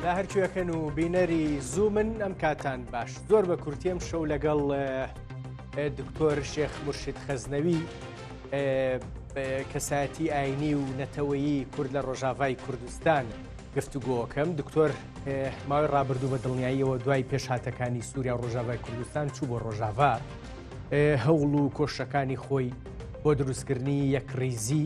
لە هەرکوێکەن و بینەری زوومن ئەم کاتان باش زۆر بە کورتیم شەو لەگەڵ دکتۆر شێخ مرشید خەزنەوی کەسایەتی ئاینی و نەتەوەیی کورد لە ڕۆژاڤای کوردستان گفتوگۆکەم دکتۆر ماوەی ڕابردوو بە دڵنیاییەوە دوای پێشهاتەکانی سووریا و ڕۆژاڤای کوردستان چوو بۆ ڕۆژاڤا هەوڵ و کۆشەکانی خۆی بۆ دروستکردنی یەکڕیزی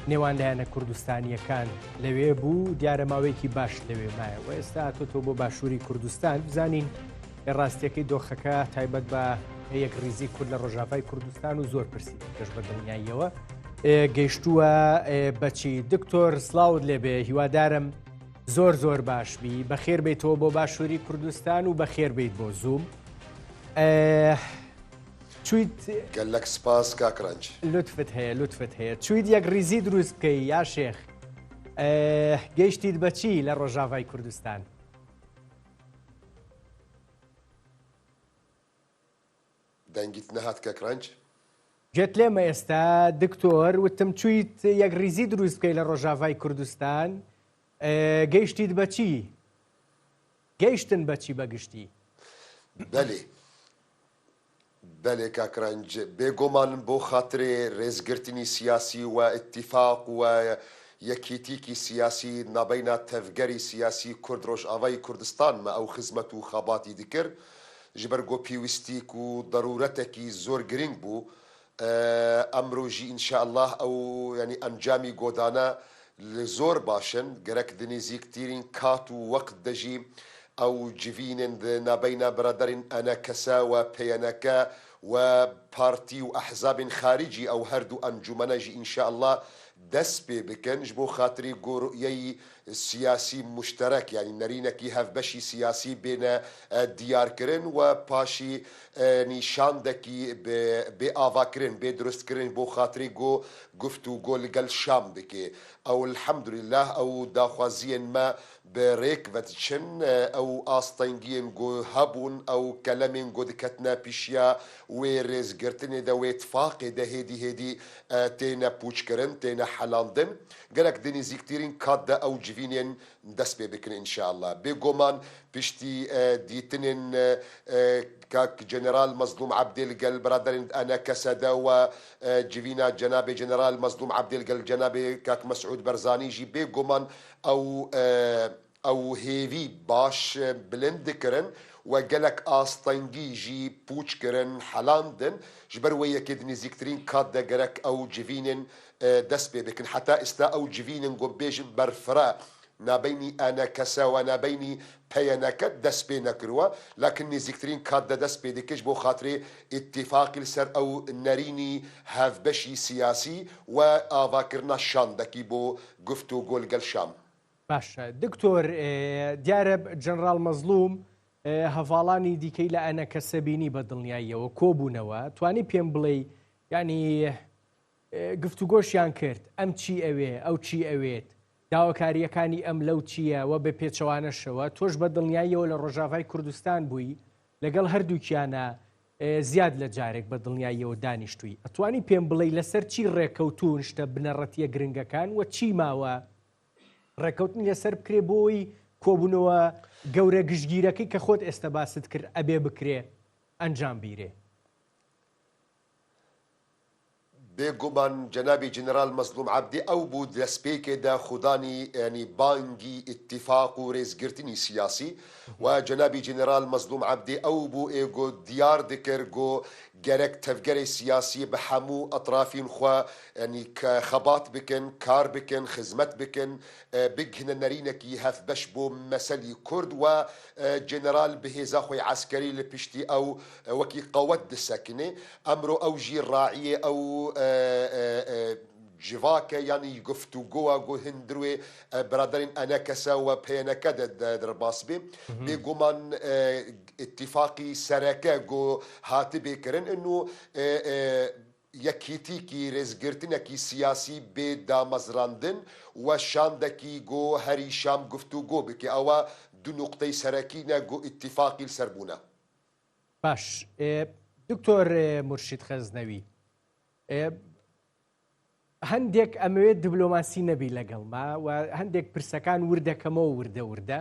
نێوان لایەنە کوردستانیەکان لەوێ بوو دیارە ماوەیەکی باش لەوێ مایەوە ئێستا تۆ بۆ باشووری کوردستان بزانین ڕاستیەکەی دۆخەکە تایبەت بە یەکڕیزی کورد لە ڕۆژاڤای کوردستان و زۆر پرسی پێش بە دڵنیاییەوە گەیشتووە بەچی دکتۆر سلااوت لێبێ هیوادارم زۆر زۆر باش بی بەخێر بیتەوە بۆ باشووری کوردستان و بەخێر بیت بۆ زووم چویت گەلەک سپاس کاک ڕەنج. لوتفت هەیە لوتفت هەیە چویت یەک ڕیزی دروست بکەی یا شێخ گەیشتیت بەچی لە ڕۆژاڤای کوردستان؟ دەنگیت نەهات کاک ڕەنج؟ گوێت لێمە ئێستا دکتۆر وتم چویت یەک ڕیزی دروست بکەی لە ڕۆژاڤای کوردستان گەیشتیت بەچی؟ گەیشتن بەچی بەگشتی؟ بەلی بەلێ کاک رەنج، بێگۆمان بۆ خاترێ رێزگرتنی سیاسی و ئیتیفاق و یەکیتیکی سیاسی نابەینا تەڤگەری سیاسی کورد رۆژئاڤای کوردستان مە ئەو خزمەت و خەباتی دکرد ژبەر گۆ پیویستیک و دەرورەتەکی زۆر گرینگ بوو ئەمرۆ ژی ان شاء اللە ئەو یانی ئەنجامی گۆدانە زۆر باشن گەرەک د نزیکتیرین کات و وەقت دە ژی ئەو جڤینێن د نابەینا برادەرین ئەنەکەسە و پەیەنەکە و پارتی و ئەحزابێن خاریجی ئەو هەردوو ئەنجومەنە ژی ان شاء اللە دەس پێ بکەن ژ بۆ خاتری گۆ روئیەی سیاسی موشتەرەک یانی نەرینەکی هەڤبەشی سیاسی بێنە دیار کرن و پاشی ینی شاندەکی بێ ئاڤا کرن بێ دروست کرن بۆ خاتری گۆ گفت و گۆ لگەل شام بکێ ئەو الحمدللە ئەو داخوازیێن مە بە رێک ڤە دچن ئەو ئاستەنگیێن گۆ هەبوون ئەو کەلەمێن گۆ دکەتنە پیشیا وێ رێزگرتنێ دە وێ تفاقێ دە هێدی هێدی تێنە پووچ کرن تێنە حەلاندن گەرەک دە نزیکتیرین کات دە ئەو جڤینێن دەس پێ بکن ان شاء اللە بێ گۆمان پشتی دیتنێن کاک جەنەرال مەزلوم عەبدێ لگەل برادەرێن ئەنەکەسەدە و جڤینا جەنابێ جەنەرال مەزلوم عەبدێ لگەل جەنابێ کاک مەسعود بەرزانی ژی بێ گۆمان ئەو ئەو هێڤی باش بلند دکرن و گەلەک ئاستەنگی ژی پوچ کرن حەلاندن ژبەر وێ یەکێ د نزیکترین کات دە گەرەک ئەو جڤینێن دەس پێ بکن حەتا ئستا ئەو جڤینن گۆ بێژن بەرفرە نابەینی ئەنەکەسە و نابەینی پەیەنەکە دەس پێ نەکروە لاکن نزیکترین کات دە دەس پێ دکش بۆ خاترێ ئیتفاقی لسەر ئەو نەرینی هەڤبەشی سیاسی و ئاڤاکرنا شاندەکی بۆ گفتوگۆ لگەل شام. باشە دکتۆر دیارە جەنراڵ مەزڵوم هەڤاڵانی دیکەی لە ئەنەکەسە بینی بە دڵنیاییەوە کۆبوونەوە توانی پێم بڵێی یانی گفتوگۆشیان کرد ئەم چی ئەوێ ئەو چی ئەوێت داواکارییەکانی ئەم لەو چییە و بە پێچەوانەشەوە تۆش بە دڵنیاییەوە لە ڕۆژاڤای کوردستان بووی لەگەڵ هەردووکیانە زیاد لە جارێک بە دڵنیاییەوە دانیشتووی ئەتوانی پێم بڵێی لەسەر چی ڕێکەوتوون شتە بنەڕەتیە گرنگەکان و چی ماوە ڕێکەوتن لەسەر بکرێ بۆی کۆبوونەوە گەورە گشتگیرەکەی کە خۆت ئێستا باست کرد ئەبێ بکرێ ئەنجام بیرێ؟ بێ گومان جەنابی جنرال مەزلوم عەبدی ئەو بوو دەسپێکێ دە خودانی یانی بانگی ئیتیفاق و رێزگرتنی سیاسی و جەنابی جنرال مەزلوم عەبدی ئەو بوو ئێ گۆ دیار دکرد گۆ گەرەک تەڤگەرێ سیاسی بە هەموو ئەترافین خوە یانی خەبات بکن کار بکن خزمەت بکن بگهنە نەرینەکی هەڤبەش بۆ مەسەلی کورد و جنرال بە هێزا خوەی عەسکەری لە پشتی ئەو وەکی قەوەت دسەکنێ ئەمرۆ ئەو ژی ڕاعیێ ئەو جڤاکە یانی گفتوگۆە گۆ هندروێ برادەرین ئەنەکەسە و پەیەنەکە دەرباس بێ بێگومان ئیتیفاقی سەرەکە گۆ هاتبێ کرن ئنو یەکیتیکی رێزگرتنەکی سیاسی بێ دامەزراندن و شاندەکی گۆ هەری شام گفتوگۆ بکێ ئەوە دو نوقتەی سەرەکینە گۆ ئیتیفاقی لسەر بوونە. باش دکتۆر مورشید خەزنەوی هەندێک ئەمەوێت دبلۆماسی نەبی لەگەڵما و هەندێک پرسەکان وردەکەمەوە وردە وردە.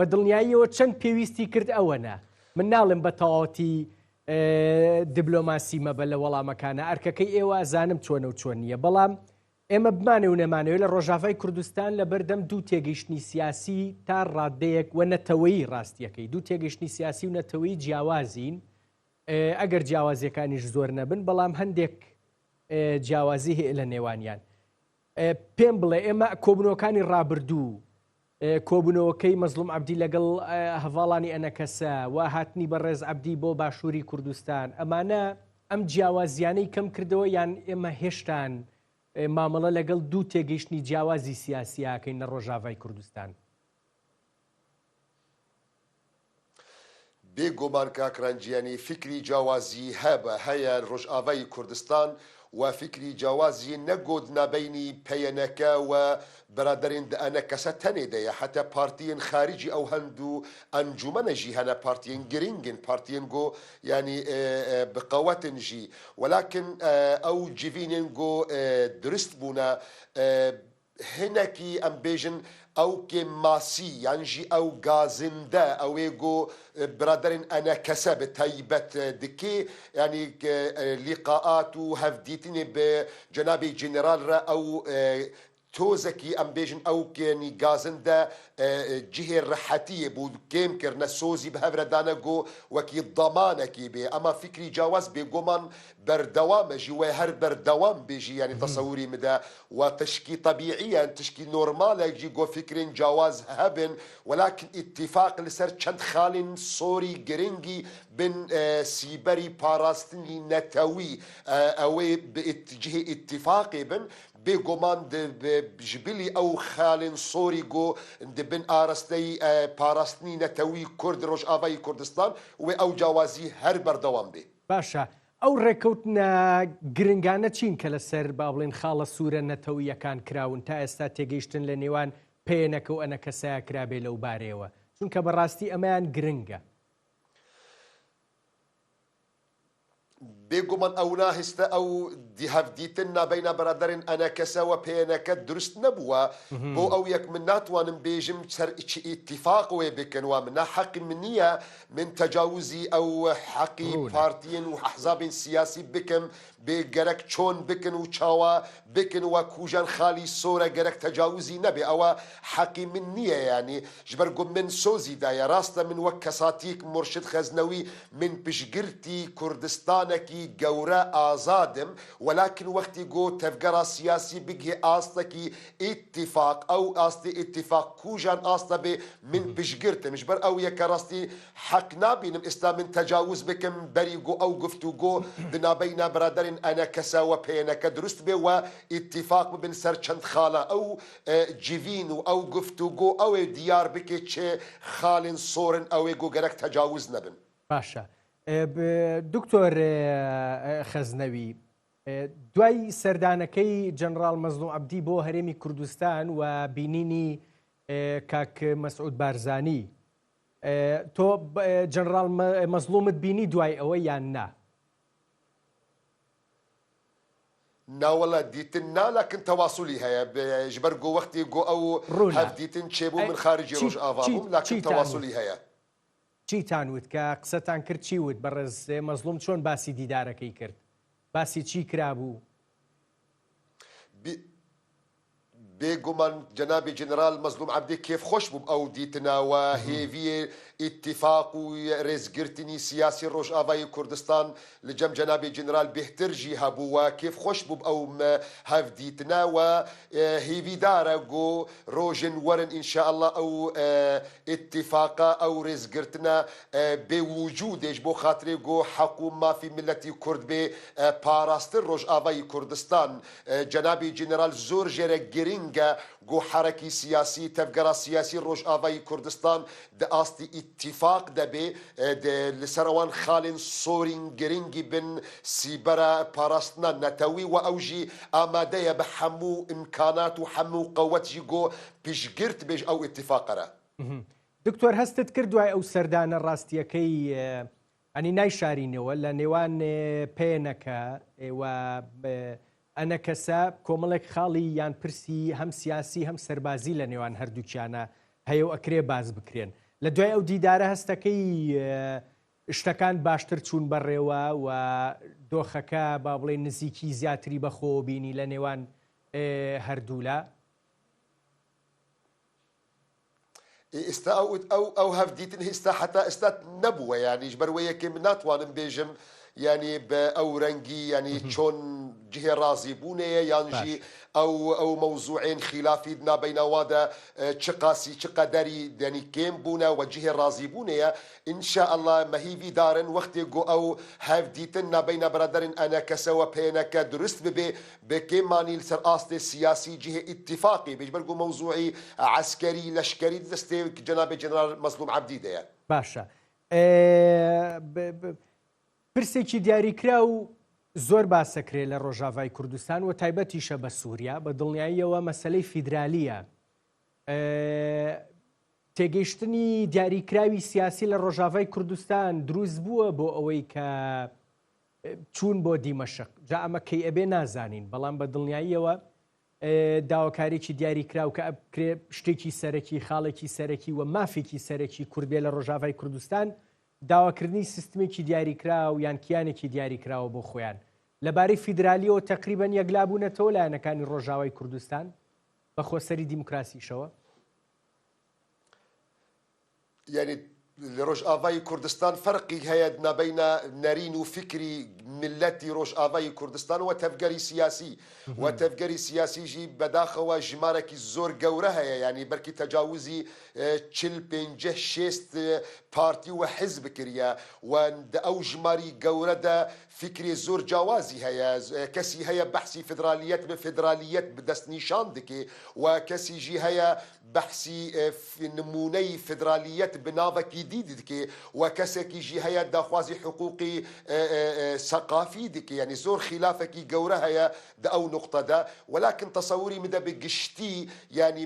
بە دڵنیاییەوە چەند پێویستی کرد ئەوەنە. من ناڵێم بە تەواوەتی دبلۆماسی مەبە لە وەڵامەکانە، ئەرکەکەی ئێوە ئەزانم چۆنە و چۆن نییە، بەڵام ئێمە بمانەوێ و نەمانەوێ لە ڕۆژاڤای کوردستان لە بەردەم دوو تێگەیشتنی سیاسی تا ڕاددەیەک و نەتەوەیی ڕاستییەکەی دوو تێگەیشتنی سیاسی و نەتەوەیی جیاوازین، ئەگەر جیاوازیەکانیش زۆر نەبن بەڵام هەندێک جیاوازی هەیە لە نێوانیان. پێم بڵێ ئێمە کۆبوونەوەکانی ڕابردوو کۆبوونەوەکەی مەزڵوم عەبدی لەگەڵ هەڤاڵانی ئەنەکەسە و هاتنی بەڕێز عەبدی بۆ باشووری کوردستان ئەمانە ئەم جیاوازیانەی کەم کردەوە یان ئێمە هێشتان مامەڵە لەگەڵ دوو تێگەیشتنی جیاوازی سیاسیاکەین لە ڕۆژاڤای کوردستان؟ بێ گۆمان کاک رەنج یانی فیکری جاوازی هەبە هەیە رۆژئاڤای کوردستان و فیکری جاوازی نە گۆد نابەینی پەیەنەکە و برادەرێن دە ئەنەکەسە تەنێ دەیە حەتە پارتیێن خاریجی ئەو هەند و ئەنجومەنە ژی هەنە پارتیێن گرینگن پارتیێن گۆ یانی بقەوەتن ژی وەلاکن ئەو جڤینێن گۆ درست بوونە هینەکی ئەم بێژن ئەو کێ ماسی یان ژی ئەو گازندە ئەوێ گۆ برادەرێن ئەنە کەسە بە تایبەت دکێ یانی لیقائات و هەڤدیتنێ بە جەنابێ جنرال رە ئەو تۆزەکی ئەم بێژن ئەو کێنی گازندە جهێ رەحەتیێ بوو کێم کرنە سۆزی بە هەڤرە دانە گۆ وەکی ضەمانەکی بێ ئەما فیکری جاواز بێگۆمان بەردەوامە ژی وە هەر بەردەوام بێ ژی یانی تەسەوری مدە وە تشکی تەبیعیە تشکی نۆرمالە ژی گۆ فیکرێن جاواز هەبن وەلاکن ئیتیفاق لسەر چەند خالین سۆری گرنگی بن سیبەری پاراستنی نەتەوی ئەوێ بە جهێ ئیتیفاقێ بن بێ گۆمان ژ بلی ئەو خالێن سۆری گۆ دبن ئارەستەی پاراستنی نەتەوی کورد رۆژئاڤای کوردستان وێ ئەو جاوازی هەر بەردەوام بێ. باشە ئەو ڕێککەوتنە گرنگانە چین کە لەسەر با بڵێین خاڵە سوورە نەتەوییەکان کراون تا ئێستا تێگەیشتن لە نێوان پەیەنەکە و ئەنەکەسەیا کرابێ لەو بارەیەوە چونکە بەڕاستی ئەمەیان گرنگە. بێگومان ئەو ناهستە ئەو هەڤدیتن نابەینا بەرادەرێن ئەنەکەسە وە پەیەنەکە دروست نەبووە بۆ ئەو یەک من ناتوانم بێژم سەر چ ئیتیفاق وێ بکەن وە منا حەقی من نییە من تەجاوزی ئەو حەقی ڕوونە. پارتیێن و ئەحزابێن سیاسی بکەم بێ گەرەک چۆن بکن و چاوا بکن و کوژان خالی سۆرە گەرەک تەجاوزی نەبێ ئەوە حەقی من نییە یانی ژبەر گو من سۆزی دایە ڕاستە من وەک کەساتیک مورشد خەزنەوی من پشگرتی کوردستانەکی گەورە ئازادم وەلاکن وەختی گو تەڤگەرا سیاسی بگهێ ئاستەکی ئیتیفاق ئەو ئاستی ئیتیفاق کوژان ئاستە بێ من پشگرتم ژبەر ئەو یەکە ڕاستی حەق نابینم ئستا من تەجاوز بکم بەری گو ئەو گفت و گۆ دنابەینا برادەرێن ئەنەکەسە وە پەیەنەکە دروست بێ وە ئیتیفاق ببن سەر چەند خالە ئەو جڤین و ئەو گفت و گۆ ئەوێ دیار بکێ چ خالێن سۆرن ئەوێ گو گەرەک تەجاوز نەبن. باشە دکتۆر خەزنەوی دوای سەردانەکەی جەنڕاڵ مەزڵوم عەبدی بۆ هەرێمی کوردستان و بینینی کاک مەسعود بارزانی تۆ جەنڕاڵ مەزڵومت بینی دوای ئەوە یان نا؟ ناوەڵا دیتن نا لاکن تەواسولی هەیە ژبەر گۆ وەختی گۆ ئەو ڕوونە هەڤ دیتن چێبوو من خارجی ڕۆژئاڤا بووم لاکن چیتان وت؟ تەواسولی هەیە. چیتان وت کە قسەتان کرد چی وت بەڕێز مەزڵوم چۆن باسی دیدارەکەی کرد باسی چی کرابوو؟ بێ گومان جەنابی جنرال مەزلوم عەبدی کێف خۆش بوو ئەو دیتنە و هێڤیێ ئیتیفاق و رێزگرتنی سیاسی رۆژئاڤای کوردستان لە جەم جەنابی جنرال بێهتر ژی هەبوو و کێف خۆش بوو ئەو هەڤ دیتنە و هێڤیدارە گۆ رۆژن وەرن ان شاء اللە ئەو ئیتیفاقە ئەو رێزگرتنە بێ وجودێش بۆ خاترێ گۆ حەق و مافی ملەتی کورد بێ پاراستن رۆژئاڤای کوردستان جەنابی جنرال زۆر ژێرە گرنگە گۆ حەرەکی سیاسی تەڤگەرا سیاسی رۆژئاڤای کوردستان دە ئاستی ئیتیفاق دەبێ دە لسەر ئەوان خالێن سۆرین گرنگی بن سیبەرە پاراستنا نەتەوی وە ئەو ژی ئامادەیە بە حەموو ئیمکانات و حەموو قەوەت ژی گۆ پشگرت بێژ ئەو ئیتیفاقەرە. دکتۆر هەستت کرد دوای ئەو سەردانە ڕاستیەکەی ئەنی نایشارینەوە لە نێوان پەیەنەکە و ئەنەکەسە کۆمەڵێک خاڵی یان پرسی هەم سیاسی هەم سەربازی لە نێوان هەردووکیانە هەیە و ئەکرێ باس بکرێن. لە دوای ئەو دیدارە هەستەکەی شتەکان باشتر چوون بەڕێوە و دۆخەکە با بڵێین نزیکی زیاتری بەخۆوە بینی لە نێوان هەردوولا؟ ئێستا ئەو ئەو ئەو هەڤدیتن ئێستا حتا ئێستا نەبووە یانیش بەروە یەکێ من ناتوانم بێژم یانی بە ئەو رەنگی یانی چۆن جهێ رازی بوونەیە یانژی ئەو ئەو مەوزوعێن خیلافی نابەینا وادە چ قاسی چ قەدەری یانی کێم بوونە وە جهێ رازی بوونەیە ان شاء اللە مە هیڤی دارن وەختێ گۆ ئەو هەڤدیتن نابەینا برادەرن ئەنەکەسە وە پەیەنەکە دروست ببێ بە کێمانی لسەر ئاستێ سیاسی جهێ ئیتفاقی بێ ژبەر گۆ مەوزوعی عەسکەری لەشکەری دەستێ جەنابێ جەنرال مەزلوم عەبدی دەیە. باشە پرسێکی دیاریکراو زۆر باسەکرێ لە ڕۆژاڤای کوردستان و تایبەتیشە بە سووریا بە دڵنیاییەوە مەسلەی فیدرالیە تێگەیشتنی دیاریکراوی سیاسی لە ڕۆژاڤای کوردستان دروست بووە بۆ ئەوەی کە چوون بۆ دیمەشق جا ئەمە کەی ئەبێ نازانین بەڵام بە دڵنیاییەوە داواکاریی دیاریکراو کە ئەکرێ شتێکی سەرەکی، خاڵێکی سەرەکی و مافێکی سەرەکی کورد بێ لە ڕۆژاڤای کوردستان، داواکردنی سیستمێکی دیاریکراو یان کیانێکی دیاریکراوە بۆ خۆیان. لەبارەی فیدرالییەوە تەقریبەن یەکلابوونەتەوە لایەنەکانی ڕۆژاوای کوردستان بە خۆسەری دیموکراسیشەوە. یانی لە ڕۆژئاڤای کوردستان فەرقی هەیە نابەینە نەرین و فیکری میللەتی ڕۆژئاڤای کوردستان و تەڤگەری سیاسی و تەڤگەری سیاسی ژی بەداخەوە ژمارەکی زۆر گەورە هەیە یانی بەلکی تەجاوزی چل پێنجە شێست پارتی و حزب کریە و دە ئەو ژماری گەورە دە فیکری زۆر جاوازی هەیە کەسی هەیە بەحسی فدرالیەت بە فدرالیەت دەستنیشان دکێ و کەسی ژی هەیە بەحسی نموونەی فدرالییەت bi navekî dî dike و kesekî jî heye daxwazî hiqûqî seqafî dike yanî zor xîlafekî gewre heye di ew nuqte de welakin tesewurî min de bi giştî yanî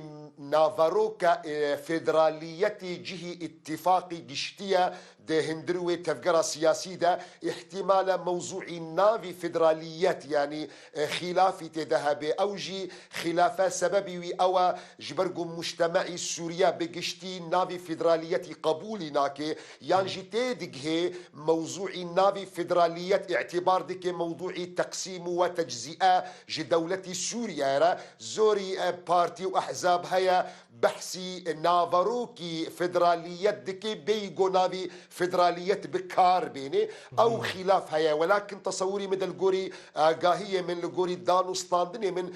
naveroka fedraliyetê cihî îtîfaqî giştî ye Di hindirwê tevgera siyasî de îhtîmal e mewzûî navî federaliyet yanî xîlafî tê de hebe. Ew jî xîlafe sebebî wî ew e ji ber ku mujtemeî Sûriye bi giştî navî federaliyetî qebûlî nake yan jî tê digihê mewzûî navî federaliyet îtîbar dike mewdûî teqsîm we teczîe ji dewletî Sûriyeyê re. Zorî partî û ehzab heye Behsî naverokî federaliyet dike bêyî ku navî federaliyet bi kar bêne. Ew xîlaf heye. Welakin tesewurî min de li gorî agahiyê min, li gorî dan û standinê min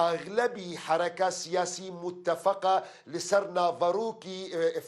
exlebî hereka siyasî mutefeq e li ser naverokî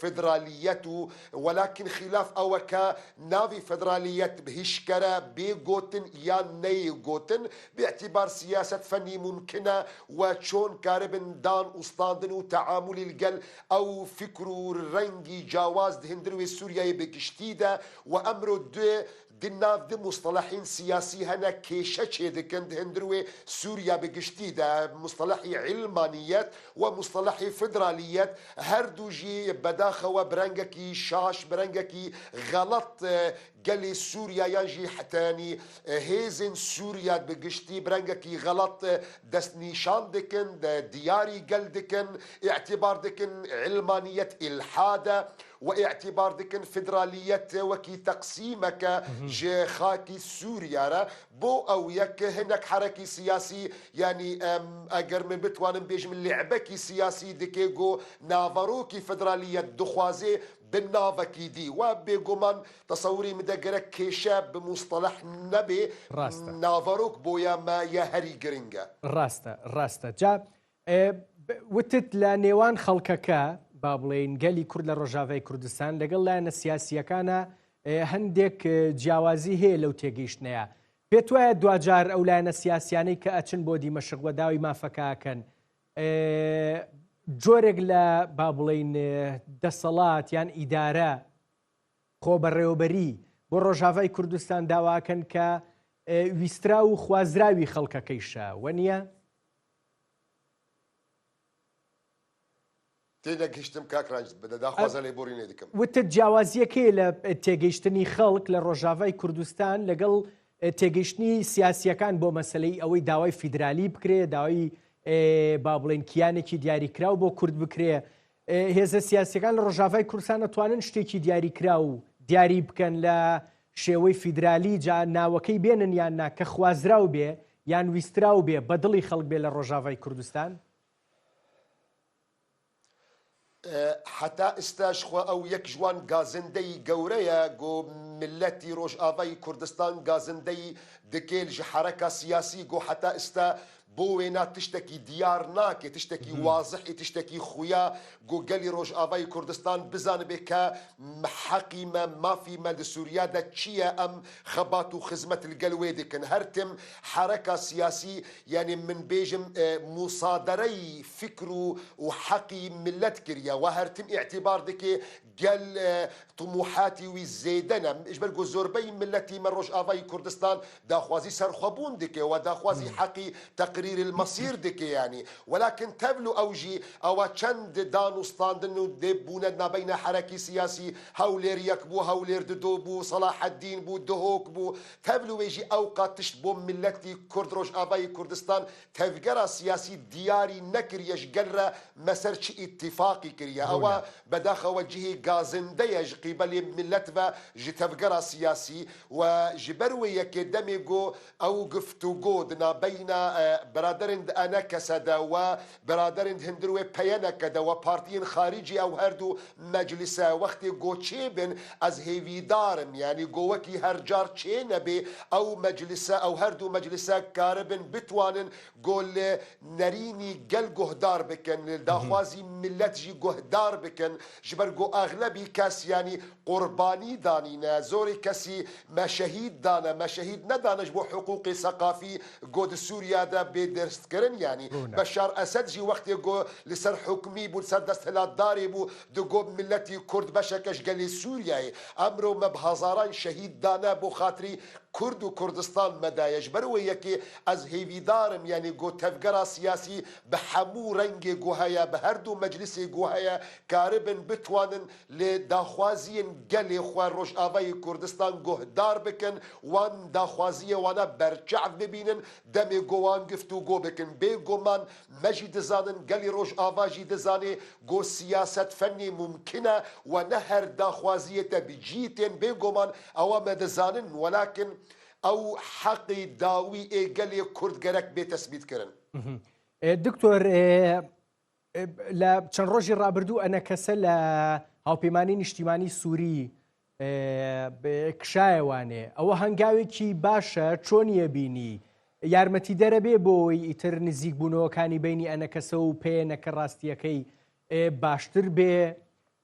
federaliyet û welakin xîlaf ew e ke navî federaliyet hişkere bê gotin yan neyê gotin. Bi îtîbar siyaset fenî mumkin e We çon karibin dan û standin û teamulî li gel ew fikr û rengî cawaz di hindirwê Sûriyeyê bi giştî de we emro du di nav di mustelehên siyasî hene kêşe çêdikin di hindirwê Sûriye bi giştî de mustelehî îlmaniyet we mustelehî federaliyet her du jî bedaxewe bi rengekî şaş bi rengekî xelet Gelê Sûriya yan jî hetanî hêzên Sûriya bi giştî bi rengekî xelat destnîşan dikin, diyarî gel dikin, îtîbar dikin îlmaniyet îlhad e û îtîbar dikin federaliyet wekî teqsîmeke ji xakî Sûriya re. Bo ew yek hinek herekî siyasî yanî eger min bitwanim bêjim lêbekî siyasî dike ku naverokî federaliyet dixwazê Bi navekî dî we bêguman tesewurî min de gerek kêşe bi musteleh nebê, Rast e. naverok boya me ya herî giring e. Rast e, rast e. Ca وتت لە نێوان خەڵکەکە با بڵێین گەلی کورد لە ڕۆژاڤای کوردستان لەگەڵ لایەنە سیاسییەکانە هەندێک جیاوازی هەیە لەو تێگەیشتنەیە. پێت وایە دواجار ئەو لایەنە سیاسیانەی کە ئەچن بۆ دیمەشق وە داوای مافەکە ئەکەن جۆرێک لە با بڵێین دەسەڵات یان ئیدارە خۆبەڕێوەبەری بۆ ڕۆژاڤای کوردستان داواکەن کە ویستراو و خوازراوی خەڵکەکەیشە وە نییە؟ تێنەگهیشتم کاک ڕەنج داخوازە لێبوڕینێ دکەم. وتت جیاوازیەکەی لە تێگەیشتنی خەڵک لە ڕۆژاڤای کوردستان لەگەڵ تێگەیشتنی سیاسییەکان بۆ مەسەلەی ئەوەی داوای فیدرالی بکرێ، داوای با بڵێین کیانێکی دیاریکراو بۆ کورد بکرێ، هێزە سیاسیەکان لە ڕۆژاڤای کوردستان ئەتوانن شتێکی دیاریکراو دیاری بکەن لە شێوەی فیدرالی جا ناوەکەی بێنن یان نا کە خوازراو بێ یان ویستراو بێ بە دڵی خەڵک بێ لە ڕۆژاڤای کوردستان؟ حەتا ئستاش خوا ئەو یەک ژوان گازندەی گەورەیە گۆ ملەتی ڕۆژاڤای کوردستان گازندەی دکێل ژ حەرەکا سیاسی گۆ حەتا ئستا بۆ وێنا تشتەکی دیار ناکێ تشتەکی وازحی تشتەکی خویا گۆ گەلی ڕۆژاڤای کوردستان بزانبێ کە حەقی مە مافی مە لە سوریا دە چیە ئەم خەبات و خزمەت لگەل وێ دکن هەرتم حەرەکا سیاسی یانی من بێژم موسادەرەی فکر و و حەقی ملەت کریە وە هەرتم ئیعتیبار دکێ گەل تموحاتی وی زێدەنە ژبەر گۆ زۆربەی ملەتی مە ڕۆژئاڤای کوردستان داخوازی سەرخوەبوون دکێ وە داخوازی حەقی تەقریر المەسیر دکێ یانی وەلاکن تەڤل و ئەوژی ئەوە چەند دان و ستاندن و دێ بوونە نابەینە حەرەکی سیاسی هەولێر یەک بوو هەولێر ددۆ بوو سەڵاحەدین بوو دهۆک بوو تەڤل و وێژی ئەوقا تشت بۆ ملەتی کورد ڕۆژئاڤای کوردستان تەڤگەرا سیاسی دیاری نەکریە ژ گەل رە مەسەر چ ئیتفاقی کریە ئەوە ڕوونە. بەداخەوە جهی گازندەیە ژ قیبەلی ملەت ڤە ژ تەڤگەرا سیاسی و ژ بەر وێ یەکێ دەمێ گۆ ئەو گفتوگۆ دنابەینا برادەرێن د ئەنەکەسە دە و برادەرێن د هندر وێ پەیەنەکە دە و پارتیێن خاریجی ئەو هەردوو مەجلسە وەختێ گۆ چێ بن ئەز هێڤیدارم یانی گۆ وەکی هەر جار چێ نەبێ ئەو مەجلسە ئەو هەردوو مەجلسە کاربن بتوانن گۆ لە نەرینی گەل گۆهدار بکەن لە داخوازی میللەت ژی گۆهدار بکەن ژبەر گۆ ئەغلەبی کەس یانی قوربانی دانینە زۆری کەسی مە شەهید دانە مە شەهید نەدانە ژ بۆ حقوقی سەقافی گۆ د سوریا دە بێ درست کرن یانی ڕوونە. بەشار ئەسەد ژی وەختێ گۆ لە سەر حوکمی بوو لە سەر دەستهلاتدارێ بوو دگۆ میللەتی کورد بەشەکە ژ گەلێ سوریایێ ئەمرۆ مە ب هەزاران شەهید دانە بۆ خاتری کورد و کوردستان مە دایە ژ بەر وێ یەکێ ئەز هێڤیدارم یانی گۆ تەڤگەرا سیاسی ب هەموو رەنگێ گۆ هەیە ب هەردوو مەجلسێ گۆ هەیە کاربن بتوانن لێ داخوازیێن گەلێ خوە ڕۆژئاڤای کوردستان گۆهدار بکن وان داخوازیێ وانە بەرچەعڤ ببینن دەمێ گۆ وان گفتوگۆ بکن بێ گۆمان مە ژی دزانن گەلی ڕۆژئاڤا ژی دزانێ گۆ سیاسەت فەنێ مومکنە و نە هەر داخوازیێ تە بجی تێن بێ گۆمان ئەوە مە دزانن وەلاکن ئەو حەقی داوی ئێ گەلێ کورد گەرەک بێ تەسبیت کرن. دکتۆر لە چەند ڕۆژی ڕابردوو ئەنەکەسە لە هاوپەیمانی نیشتیمانی سووری کشایەوانێ ئەوە هەنگاوێکی باشە چۆنیە بینی یارمەتی دەرەبێ بۆی ئیتر نزیک بوونەوەکانی بینی ئەنەکەسە و پێنەکە ڕاستیەکەی باشتر بێ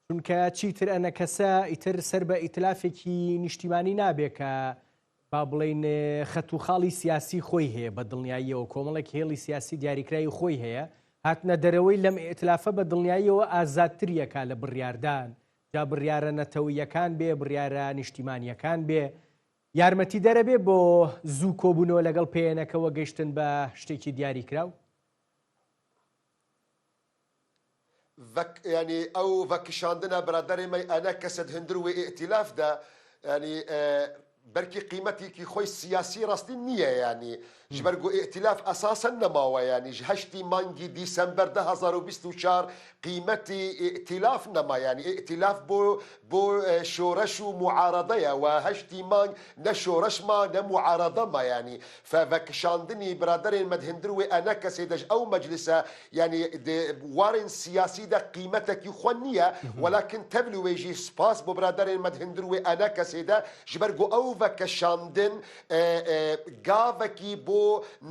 چونکە چیتر ئەنەکەسە ئیتر سەر بە ئیتلافێکی نیشتیمانی نابێ کە با بڵێین خەت و خاڵی سیاسی خۆی هەیە بە دڵنیاییەوە کۆمەڵێک هێڵی سیاسی دیاریکراوی خۆی هەیە، هاتنە دەرەوەی لەم ئیئتلافە بە دڵنیاییەوە ئازادتریەکا لە بڕیاردان، جا بڕیارە نەتەوەییەکان بێ، بڕیارە نیشتیمانییەکان بێ، یارمەتیدەرە بێ بۆ زوو کۆبوونەوە لەگەڵ پێیەنەکە وە گەیشتن بە شتێکی دیاریکراو. ڤەک یانی ئەو ڤەکشاندنە برادەرێ مەی ئەنە کەسد هندر وێ ئیئتیلاف دە یانی بەرکی قیمەتیکی خۆی سیاسی ڕاستی نییە یانی ژبەر گو ئیئتیلاف ئەساسەن نەماوە یانی ژ هەشتی مانگی دیسەمبەر 2024 قیمەتی ئیئتیلاف نەما یانی ئیئتیلاف بۆ بۆ شۆرەش و موعارەدەیە وە هەشتی مانگ نە شۆرەش ما نە موعارەدە ما یانی فە ڤەکشاندنی برادەرێن مە دهندر وێ ئەنە کەسێ دەژ ئەو مەجلسە یانی د وارێن سیاسی دە قیمەتەکی خوە نییە وەلاکن تەڤل وێ ژی سپاس بۆ برادەرێن مە دهندر وێ ئەنە کەسێ دە ژبەر گۆ ئەو ڤەکەشاندن گاڤەکی بۆ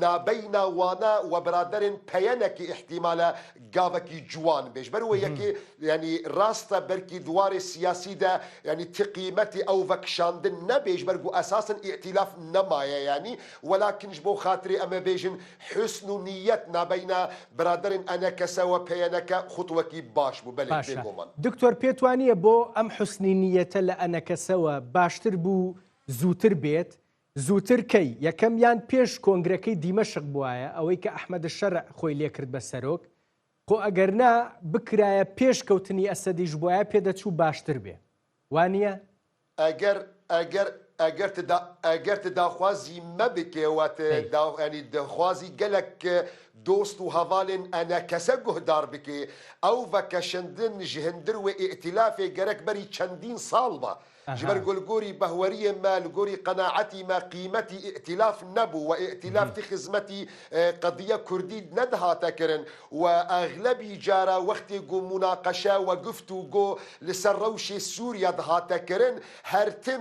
نابەینا وانە وە برادەرێن پەیەنەکی ئیحتیمالە گاڤەکی جوان بێ ژبەر وێ یەکێ یانی ڕاستە بەرکی دوارێ سیاسی دە یانی ت قیمەتی ئەو ڤەکشاندن نەبێ ژبەر گو ئەساسەن ئیئتیلاف نەمایە یانی وەلاکن ژ بۆ خاترێ ئەمە بێژن حوسن و نییەت نابەینا برادەرێن ئەنەکەسە وە پەیەنەکە خوتوەکی باش بوو بەلێ باشە بێگۆمان. دکتۆر پێت وانیە بۆ ئەم حوسنی نییەتە لە ئەنەکەسەوە باشتر بوو زووتر بێت؟ زووتر کەی؟ یەکەم یان پێش کۆنگرەکەی دیمەشق بوایە ئەوەی کە ئەحمەد شەرع خۆی لێکرد بە سەرۆک، خۆ ئەگەر نا بکرایە پێش کەوتنی ئەسەدیش بوایە پێدەچوو باشتر بێ. وا نییە؟ ئەگەر ئەگەر ئەگەر ت دا ئەگەر ت داخوازی مە بکێ وە ت دەی. دا یانی دخوازی گەلەک. Dost û hevalên ENKS guhdar bike, ew vekeşindin ji hindir wê îtîlafê gerek berî çendîn sal ba. Ji ber ku li gorî behweriyê me, li gorî qenaetî me qîmetî îtîlaf nebû we îtîlaf ti xizmetî qediye kurdî nedihate kirin we exlebî cara wextê ku munaqeşe we guftûgo li ser rewşê Sûriye dihate kirin her tim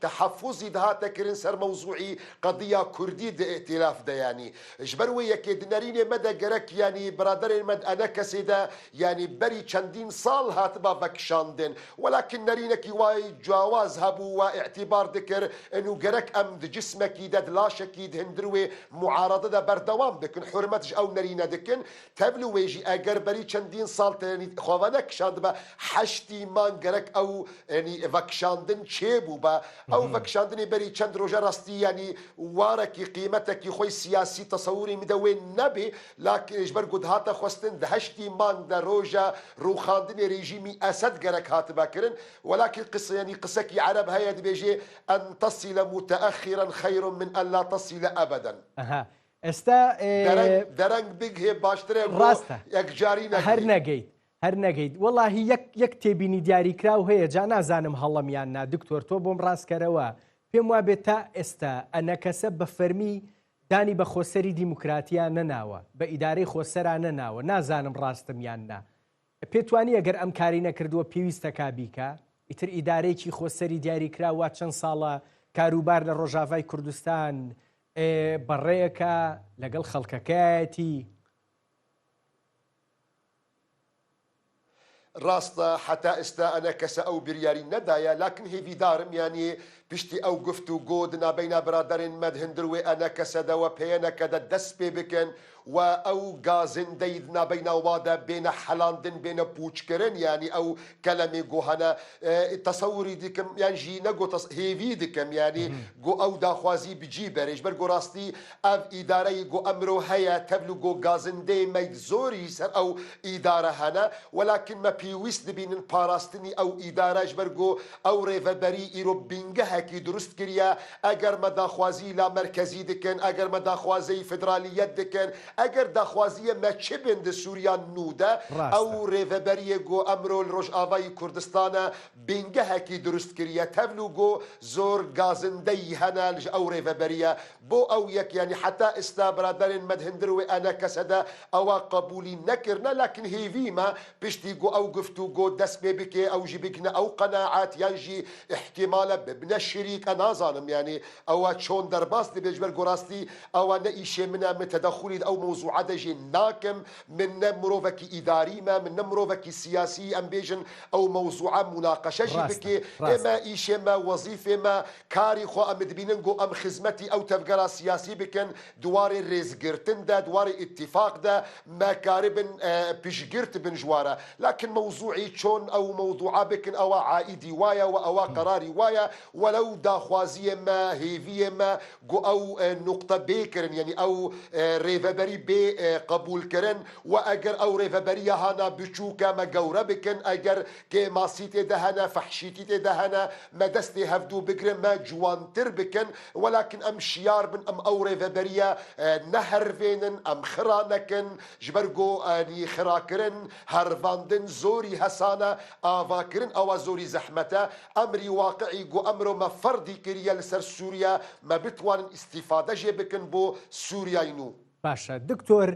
tehefuzî dihate kirin ser mewzûî qediya kurdî di îtîlaf de yanî Ji ber wê yekê di nerînê me de gerek yanî biraderên me di enekesê de yanî berî çendîn sal hatiba vekişandin. Welakin nerînekî way cawaz hebû we îtîbar dikir û gerek em di cismekî de di laşekî di hindir wê muarade de berdewam bikin. Hurmet ji ew nerîne dikin. Tevli wê jî eger berî çendîn sal te yanî xwe venekişandibe heştî mang gerek ew yanî vekişandin çêbûbe. Ew vekişandinê berî çend roje rastî yanî warekî qîmetekî xwe yê siyasî tesewurê min de wê nebê lakin ji ber ku dihate xwestin di heştî mang de roja rûxandinê rejîmî Esed gerek hatibe kirin. Welakin qise yanî qisekî ereb heye dibêjê en tesîle muteexîren xeyrun min en la tesîle ebeden. Êsta Dereng dereng bigihê baştir e ku Rast e. yekcarî negihê. Her negeyt. Her negeyt. Wellahî yek yek têbînî دیاریکراو هەیە جا نازانم هەڵەم یان نا دکتۆر تۆ بۆم ڕاست کەرەوە پێم وابێ تا ئێستا ئەنەکەسە بە فەرمی دانی بە خۆسەری دیموکراتیا نەناوە بە ئیدارەی خۆسەرا نەناوە نازانم ڕاستم یان نا پێت وانیە گەر ئەم کاری نەکردووە پێویستە کا بیکا؟ ئیتر ئیدارەیەکی خۆسەری دیاریکراو وا چەند ساڵە کاروبار لە ڕۆژاڤای کوردستان بەڕێکا لەگەڵ خەڵکەکایەتی. ڕاستە حەتا ئێستا ئەنە کەسە ئەو بریاری نەدایە لاکن هێڤیدارم یانی پشتی ئەو گفت و گۆ دنابەینا برادەرێن مەد هندر وێ ئەنە کەسە دە وە پێیەنەکە دە دەس پێ بکەن و ئەو گازندەی دنابەینا وا دە بێنە حەلاندن بێنە پوچ کرن یانی ئەو کەلەمێ گۆ هەنە تەسەوری دکم یان ژی نە گۆ تەس هێڤی دکم یانی گۆ ئەو داخوازی بجی بەرێ ژبەر گۆ ڕاستی ئەڤ ئیدارەی گۆ ئەمرۆ هەیە تەڤل گۆ گازندەی مەی زۆری سەر ئەو ئیدارە هەنە وەلاکن مە پێویست دبینن پاراستنی ئەو ئیدارە ژبەر گۆ ئەو رێڤەبەری ئیرۆ بینگەهەکی دروست کریە ئەگەر مە داخوازی لامەرکەزی دکن ئەگەر مە داخوازەی فدرالیەت دکن ئەگەر داخوازیە مە چ بن د سوریا نوو دە ئەو ڕاستە. رێڤەبەریێ گۆ ئەمرۆ ل رۆژئاڤای کوردستانە بینگەهەکی دروست کریە تەڤل و گۆ زۆر گازندەی هەنە ژ ئەو رێڤەبەریە بۆ ئەو یەک یانی حەتا ئستا برادەرێن مە د هندر وێ ئەنە کەسەدە ئەوە قەبولی نەکرنە لاکن هێڤیمە پشتی گۆ ئەو گفت و گۆ دەس پێ بکێ ئەو ژی بگنە ئەو قەناعەت یان ژی ئیحتیمالە ببنە شریک ئە نازانم یانی ئەوە چۆن دەرباس دبێ ژبەر گۆ راستی ئەوە نە ئیشێ منە من تەدەخولی د ئەو مەوزوعە دە ژی ناکم من نە مرۆڤەکی ئیداریمە من نە مرۆڤەکی سیاسی ئەم بێژن ئەو مەوزوعە موناقەشە ژی ڕاستە بکێ ڕاستە. ئێمە ئیشێ مە وەزیفێ مە کاری خۆ ئەم دبینن گۆ ئەم خزمەتی ئەو تەڤگەرا سیاسی بکەن دوارێ رێزگرتن دە دوارێ ئیتیفاق دە مە کاربن پشگرت بن ژوارە لاکن مەوزوعی چۆن ئەو مەوزوعە بکن ئەوە عائیدی وایە وە ئەوە قەراری وایە وەلەو داخوازیێ مە هێڤیێ مە گۆ ئەو نوقتە بێ کرن یەنی ئەو رێڤەبەری بێ قەبوول کرن وە ئەگەر ئەو رێڤەبەریە هانا بچووکە مە گەورە بکن ئەگەر کێماسی تێدە هەنە فەحشیتی تێدە هەنە مە دەستێ هەڤدوو بگرن مە جوانتر بکن وەلاکن ئەم شیار بن ئەم ئەو رێڤەبەریە نەهەرڤێنن ئەم خرا نەکن ژبەر گۆ نی خراکرن هەرڤاندن زۆری هەسانە ئاڤاکرن ئەوە زۆری زەحمەتە ئەمری واقعی گۆ ئەمرۆ مە فەردی کریە لسەر سوریە مە بتوانن ئیستیفادە ژێ بکن بۆ سوریای نوو. باشە دکتۆر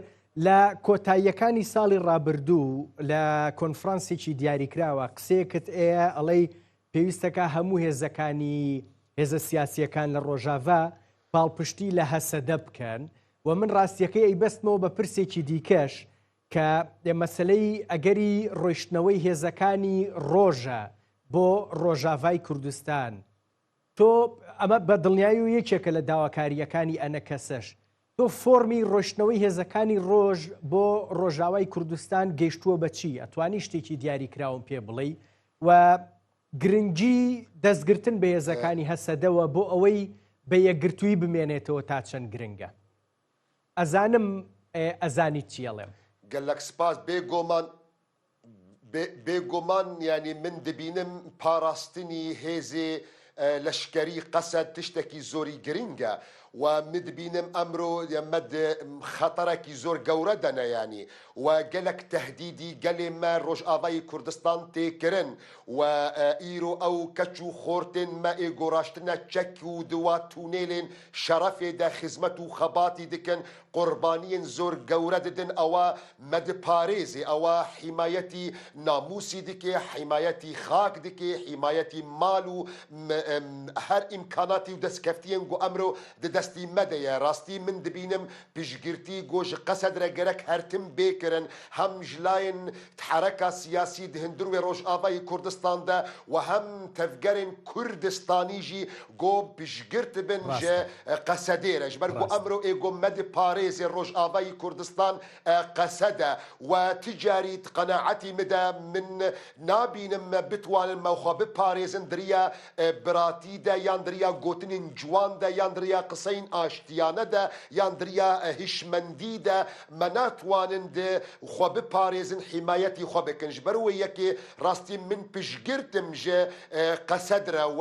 لە کۆتاییەکانی ساڵی ڕابردوو لە کۆنفرانسێکی دیاریکراوە قسەیەکت ئەیە ئەڵێی پێویستەکە هەموو هێزەکانی هێزە سیاسیەکان لە ڕۆژاڤا پاڵپشتی لە هەسەدە بکەن و من ڕاستیەکەی ئەیبەستمەوە بە پرسێکی دیکەش کە مەسلەی ئەگەری ڕۆیشتنەوەی هێزەکانی ڕۆژە بۆ ڕۆژاڤای کوردستان تۆ ئەمە بە دڵنیایی و یەکێکە لە داواکارییەکانی ئەنەکەسەش. تۆ فۆرمی ڕۆیشتنەوەی هێزەکانی ڕۆژ بۆ ڕۆژاوای کوردستان گەیشتووە بە چی؟ ئەتوانی شتێکی دیاریکراوم پێ بڵێی؟ و گرنگی دەستگرتن بە هێزەکانی هەسەدەوە بۆ ئەوەی بە یەکگرتوویی بمێنێتەوە تا چەند گرنگە؟ ئەزانم ئەزانیت چی ئەڵێم. گەلەک سپاس بێ گۆمان بێگومان یانی من دبینم پاراستنی هێزێ لەشکەری قەسەد تشتەکی زۆری گرنگە. و مدبینم ئەمرۆ مە د خەتەرەکی زۆر گەورە دەنە یانی و گەلەک تەهدیدی گەلێ مە رۆژئاڤای کوردستان تێ کرن و ئیرۆ ئەو کەچ و خۆرتێن مە ئێ گۆراشتنە چەک و دوا تونێلێن شەرەفێ دە خزمەت و خەباتی دکن قوربانیێن زۆر گەورە ددن ئەوە مە دپارێزێ ئەوە حیمایەتی ناموسی دکێ حیمایەتی خاک دکێ حیمایەتی مال و هەر ئیمکاناتی و دەسکەفتیێن گو ئەمرۆ د دەستی مە دەیە راستی من دبینم پشتگرتی گو ژ قەسەد رە گەرەک هەرتم بێ کرن هەم ژ لایەن حەرەکا سیاسی د هندروێ رۆژئاڤای کوردستان دە و هەم تەڤگەرێن کوردستانی ژی گو پشتگرت بن ژ ڕاستە. قەسەدێ رە ژ بەر گو ڕاستە. ئەمرۆ ئێ گو مە دپارێزێ رۆژئاڤای کوردستان قەسەدە و ت جاری ت قەناعەتی مدە من نابینم بتوانن مە خو بپارێزن دریا براتی دە یان دریا گۆتنین جوان دە یان دریا قسەین ئاشتیانە دە یان دریا هشمەندی دە مە ناتوانن د خو بپارێزن حیمایەتی خو بکن ژ بەر وێ یەکێ راستی من پشتگرتم ژ قەسەد رە و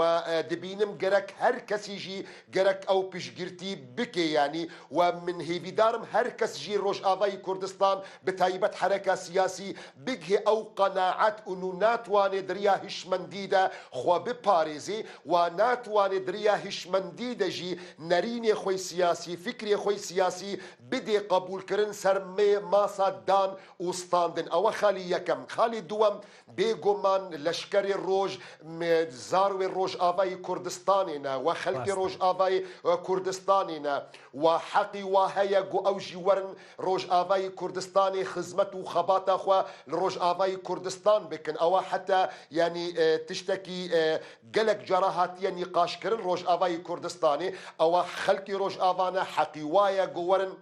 دبینم گەرەک هەر کەسی ژی گەرەک ئەو پشتگرتی بکێ یانی و من هێڤیدارم هەر کەس ژی رۆژئاڤای کوردستان بتایبەت حەرەکا سیاسی بگهێ ئەو قەناعەت ئونو ناتوانێ دریا هشمەندی دە خوە بپارێزێ و ناتوانێ دریا هشمەندی دە ژی نەرینێ خوەی سیاسی فکرێ خوەی سیاسی بدێ قەبوول کرن سەر مێ ماسا دان و ستاندن ئەوە خالی یەکەم خالی دووەم بێ گۆمان لەشکەرێ ڕۆژ زاروێ ڕۆژئاڤای کوردستانێ نە وە خەلکێ ڕاستە. ڕۆژئاڤای کوردستانێ نە وە حەقی وا هەیە گۆ ئەو ژی وەرن ڕۆژئاڤای کوردستانێ خزمەت و خەباتا خوە لە ڕۆژئاڤای کوردستان بکن ئەوە حەتا یانی تشتەکی گەلەک جارا هاتیە نیقاش کرن ڕۆژئاڤای کوردستانێ ئەوە خەلکی ڕۆژئاڤانە حەقی وایە گۆ وەرن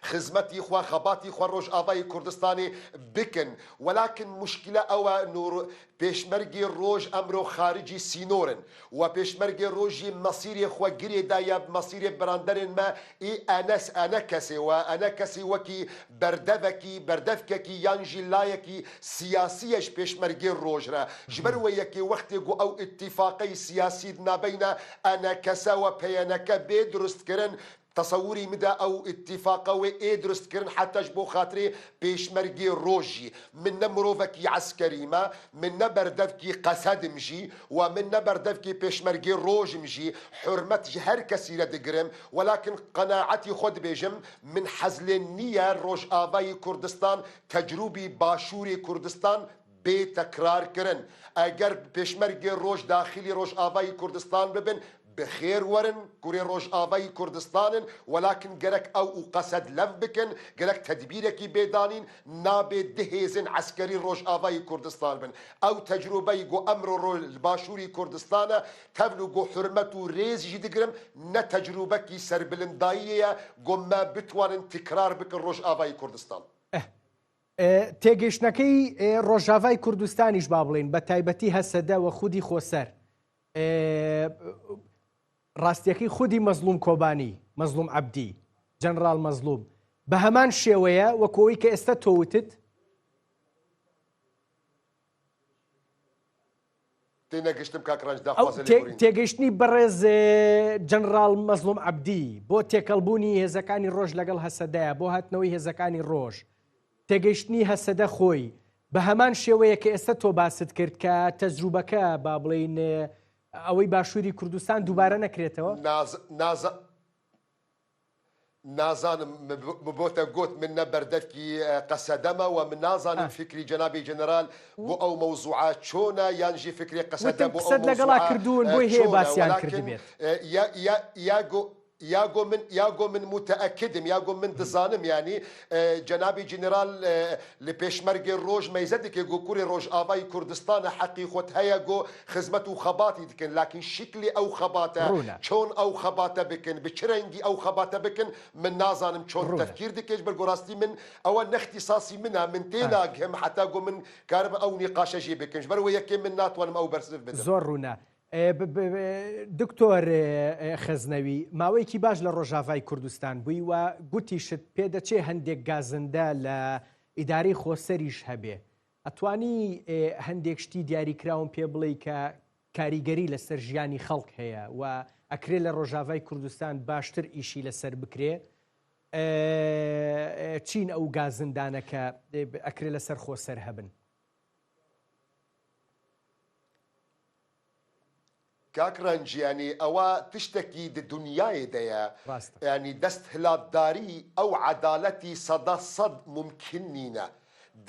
خزمەتی خوە خەباتی خوە ڕۆژئاڤای کوردستانی بکن وەلاکن موشکیلە ئەوە نور پێشمەرگی ڕۆژ ئەمرۆ خارجی سینۆرن وە پێشمەرگی ڕۆژی مەسیرێ خوە گرێ دایە مەسیرێ براندەرێن مە ئی ئەنەس ئەنە کەسێ وە ئەنە کەسی وەکی بەردەڤەکی بەردەڤکەکی یان ژی لایەکی سیاسیەش پێشمەرگی ڕۆژ رە ژبەر وە یەکێ وەختێ گو ئەو ئیتیفاقەی سیاسی نابەینە ئەنە کەسە وە پەیەنەکە بێ دروست کرن تەسەوری مدا ئەو ئیتیفاقە وێ ئێ درست کرن حەتەش بۆ خاترێ پێشمەرگێ ڕۆژ ژی. من نە مرۆڤەکی عەسکەریمە، من نە بەردەڤکی قەسەدم ژی و من نە بەردەڤکی پێشمەرگێ ڕۆژم ژی، حورمەت ژ هەر کەسی رە دگرم، وەلاکن قەناعەتی خۆ دبێژم من حەز لێ نییە ڕۆژئاڤای کوردستان تەجروبی باشوورێ کوردستان بێ تەکرار کرن. ئەگەر پێشمەرگێ ڕۆژ داخیلی ڕۆژئاڤای کوردستان ببن بخێر وەرن کورێ ڕۆژئاڤای کوردستانن وەلاکن گەرەک ئەو و قەسەد لەڤ بکن گەرەک تەدبیرەکی بێ دانین نابێ د هێزن عەسکەری ڕۆژئاڤای کوردستان بن ئەو تەجروبەی گۆ ئەمرۆ ڕۆ باشوری کوردستانە تەڤل و گۆ حورمەت و رێز ژی دگرم نە تەجروبەکی سەربلنداییە گۆ مە بتوانن تکرار بکن ڕۆژئاڤای کوردستان. تێگەیشتنەکەی ڕۆژاڤای کوردستانیش با بڵێین بە تایبەتی هەسەدە وە خودی خۆسەر ڕاستیەکەی خودی مەزلوم کۆبانی مەزلوم عەبدی جەنراڵ مەزلوم بە هەمان شێوەیە وەکۆی کە ئێستا تۆوتت تێنەگەشتم کاک ڕەنج ئەو داخوازە لێبورین. تێگەیشتنی بەڕێز جەنراڵ مەزڵوم عەبدی بۆ تێکەڵبوونی هێزەکانی ڕۆژ لەگەڵ هەسەدەیە بۆ هاتنەوەی هێزەکانی ڕۆژ تێگەیشتنی هەسەدە خۆی بە هەمان شێوەیە کە ئێستا تۆ باست کرد کە تەجروبەکە با بڵێین ئەوەی باشووری کوردستان دووبارە نەکرێتەوە؟ ناز ناز نازانم بۆتە گۆت من نە بەردەرکی قەسەدەمە وە من نازانم فیکری جەنابی جەنەرال بۆ ئەو مەوزوعە چۆنە یان ژی فکری قەسەدە وتم بۆ ئەو قسەت لەگەڵا مەوزوعە کردوون بۆی هەیە چۆنە باسیان وەلاکن کردبێت. یا یا یا گۆ یا گۆ من یا گۆ من موتەئەکدم یا گۆ من دزانم یانی جەنابی جنرال لە پێشمەرگێ ڕۆژ مەیزە دکێ گۆ کوڕی ڕۆژئاڤای کوردستانە حەقی خۆت هەیە گۆ خزمەت و خەباتی دکن لاکن شکلی ئەو خەباتە ڕوونە. چۆن ئەو خەباتە بکن بە چ رەنگی ئەو خەباتە بکن من نازانم چۆن ڕوونە. تەفکیر دکێش بەر گۆ راستی من ئەوە نە اختصاصی منە من تێ باش. ناگهم حەتا گۆ من کارم ئەو نیقاشە ژێ بکم ژبەر وە یەکێ من ناتوانم ئەو بەرسڤ بدم. زۆر ڕوونە. دکتۆر خەزنەوی، ماوەیەکی باش لە ڕۆژاڤای کوردستان بووی و گوتیشت پێدەچێ هەندێک گازندە لە ئیدارەی خۆسەریش هەبێ. ئەتوانی هەندێک شتی دیاریکراوم پێ بڵێی کە کاریگەری لەسەر ژیانی خەڵک هەیە و ئەکرێ لە ڕۆژاڤای کوردستان باشتر ئیشی لەسەر بکرێ چین ئەو گازندانە کە ئەکرێ لەسەر خۆسەر هەبن؟ کاک ڕەنج یانی ئەوە تشتەکی د دونیایێ دەیە یانی دەستهلاتداری ئەو عەدالەتی سەدا سەد مومکین نینە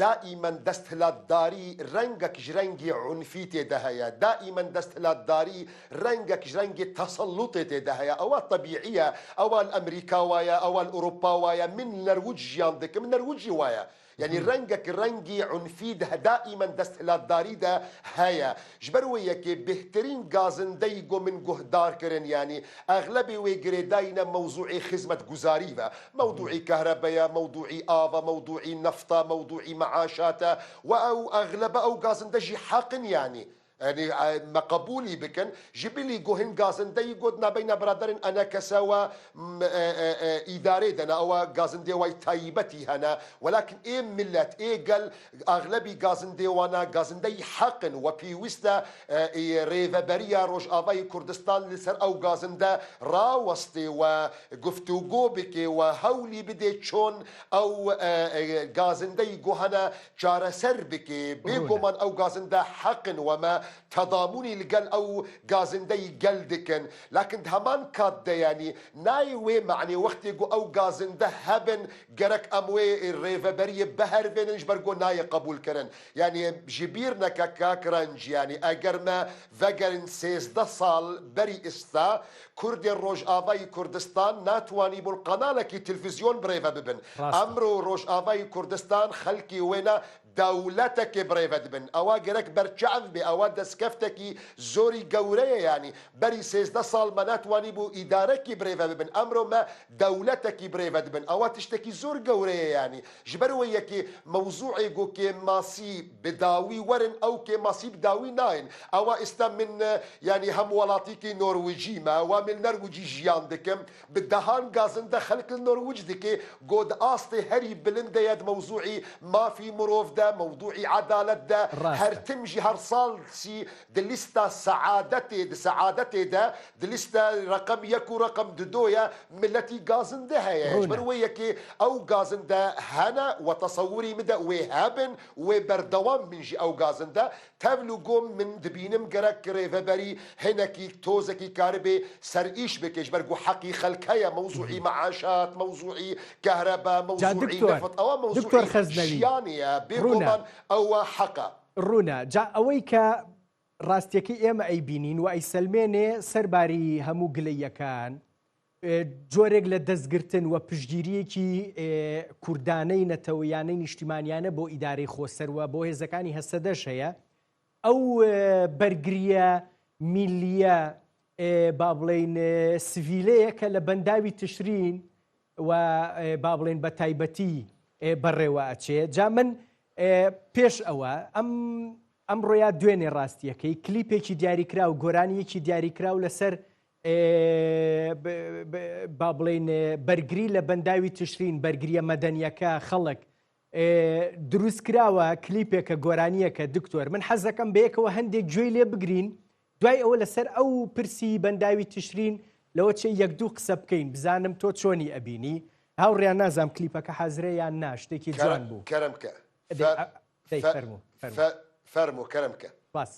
دائیمەن دەستهلاتداری رەنگەک ژ رەنگی عونفی تێدە هەیە دائیمەن دەستهلاتداری رەنگەک ژ رەنگی تەسەلوتێ تێدە هەیە ئەوە تەبیعیە ئەوە ل ئەمریکا وایە ئەوە ل ئوروپا وایە من نەروج ژیان دکم نەروجی وایە یانی رەنگەک رەنگی عونفی دە دائیمەن دەستهلاتداری دە هەیە ژبەر وێ یەکێ بێهترین گازندەی گۆ من گوهدار کرن یانی ئەغلەبێ وێ گرێداینە مەوزوعی خزمەتگوزاری ڤە مەودوعی کەهرەبەیە مەودوعی ئاڤە مەودوعی نەفتە مەودوعی مەعاشاتە وە ئەو ئەغلەبە ئەو گازندە ژی حەقن یانی یانی مە قەبولی بکن ژ بلی گۆ هن گازندەی گۆ نابەینا برادەرن ئەنە کەسە وە ئیدارەێ دەنە ئەوە گازندێ وای تایبەتی هەنە وەلاکن ئێ ملەت ئێ گەل ئەغلەبی گازندێوانە گازندەی حەقن وە پێویستە رێڤەبەریە رۆژئاڤای کوردستان لەسەر ئەو گازندە راوەستێ و گفتوگۆ بکێ و هەولی بدێ چۆن ئەو گازندەی گۆهەنە چارەسەر بکێ، بێ گۆمان ئەو گازندە حەقن و مە تەضامونی لگەل ئەو گازندەی گەل دکن، لاکن دهەمان کات دە یانی نایێ وێ مەعنێ وەختێ گۆ ئەو گازندە هەبن گەرەک ئەم وێ رێڤەبەریێ بهەرڤێنن ژبەر گۆ نایێ قەبول کرن یانی ژ بیر نەکە کاک رەنج یانی ئەگەر مە ڤەگەرن 13 ساڵ بەری ئستا کوردێ ڕۆژئاڤای کوردستان ناتوانیبوون قەناڵەکی تلفزیۆن بڕێڤە ببن. ئەمرۆ ڕۆژئاڤای کوردستان خەلکی وێنە دەولەتەکێ بڕێڤە دبن. ئەوە گەرەک بەرچەعڤ بێ، ئەوە دەسکەفتەکی زۆری گەورەیە یانی بەری 13 ساڵ مە ناتوانیبوو ئیدارەکی برێڤە ببن ئەمرۆ مە دەولەتەکی برێڤە دبن ئەوە تشتەکی زۆر گەورەیە یانی ژبەر وە یەکێ مەوزوعێ گۆ کێماسی بداوی وەرن ئەو کێماسی بداوی ناین ئەوە ئیستا من یانی هەم وەڵاتیکی نۆرویجیمە وە من نەرویجی ژیان دکم ب دەهان گازندە خەلک ل نۆرویج دکێ گۆ د ئاستێ هەری بلندەیە د مەوزوعی مافی مرۆڤ دە مەودوعی عەدالەت دە هەر تم ژی هەر ساڵ سی د لیستا سەعادەتێ د سەعادەتێ دە د لیستە رەقەم یەک و رەقەم ددۆیە ملەتی گازندە هەیە ژبەر وێ یەکێ ئەو گازندە هەنە وە تەسەوری مدە وێ هەبن وێ بەردەوام بن ژی ئەو گازندە تەڤل و گۆم من دبینم گەرەک رێڤەبەری هنەکی تۆزەکی کاربێ سەر ئیش بکێ ژبەر گو حەقی خەلک هەیە مەوزوعی مەعاشات مەوزوعی کەهرەبا جا مەوزوعی دکتۆر نەفت ئەوە دکتۆر مەوزوعی خەزنەوی ژیانێە بێ ڕوونە. گۆمان ئەوە حەقە. ڕوونە جا ئەوەی کە ڕاستیەکەی ئێمە ئەیبینین و ئەیسەلمێنێ سەرباری هەموو گلەییەکان جۆرێک لە دەستگرتن و پشتگیریەکی کوردانەی نەتەوەیانەی نیشتیمانیانە بۆ ئیدارەی خۆسەر و بۆ هێزەکانی هەسەدەش هەیە ئەو بەرگریە میلیە با بڵین سڤیلەیە کە لە بەنداوی تشرین و با بڵێن بە تایبەتی بەڕێوە ئەچێ جا من پێش ئەوە ئەم ئەمڕۆ یا دوێنێ ڕاستیەکەی کلیپێکی دیاریکراو گۆرانیەکی دیاریکراو لەسەر با بڵین بەرگری لە بەنداوی تشرین بەرگریە مەدەنیەکە خەڵک دروست کراوە کلیپێکە گۆرانیەکە دکتۆر من حەزەکەم بەیەکەوە هەندێک گوێی لێ بگرین دوای ئەوە لەسەر ئەو پرسی بەنداوی تشرین لەوە چێ یەک دوو قسە بکەین بزانم تۆ چۆنی ئەبینی هاوڕیان نازام کلیپەکە حازرە یان نا شتێکی جوان بوو کەرەم کە فەرموو فەرموو کەرەم کە باس.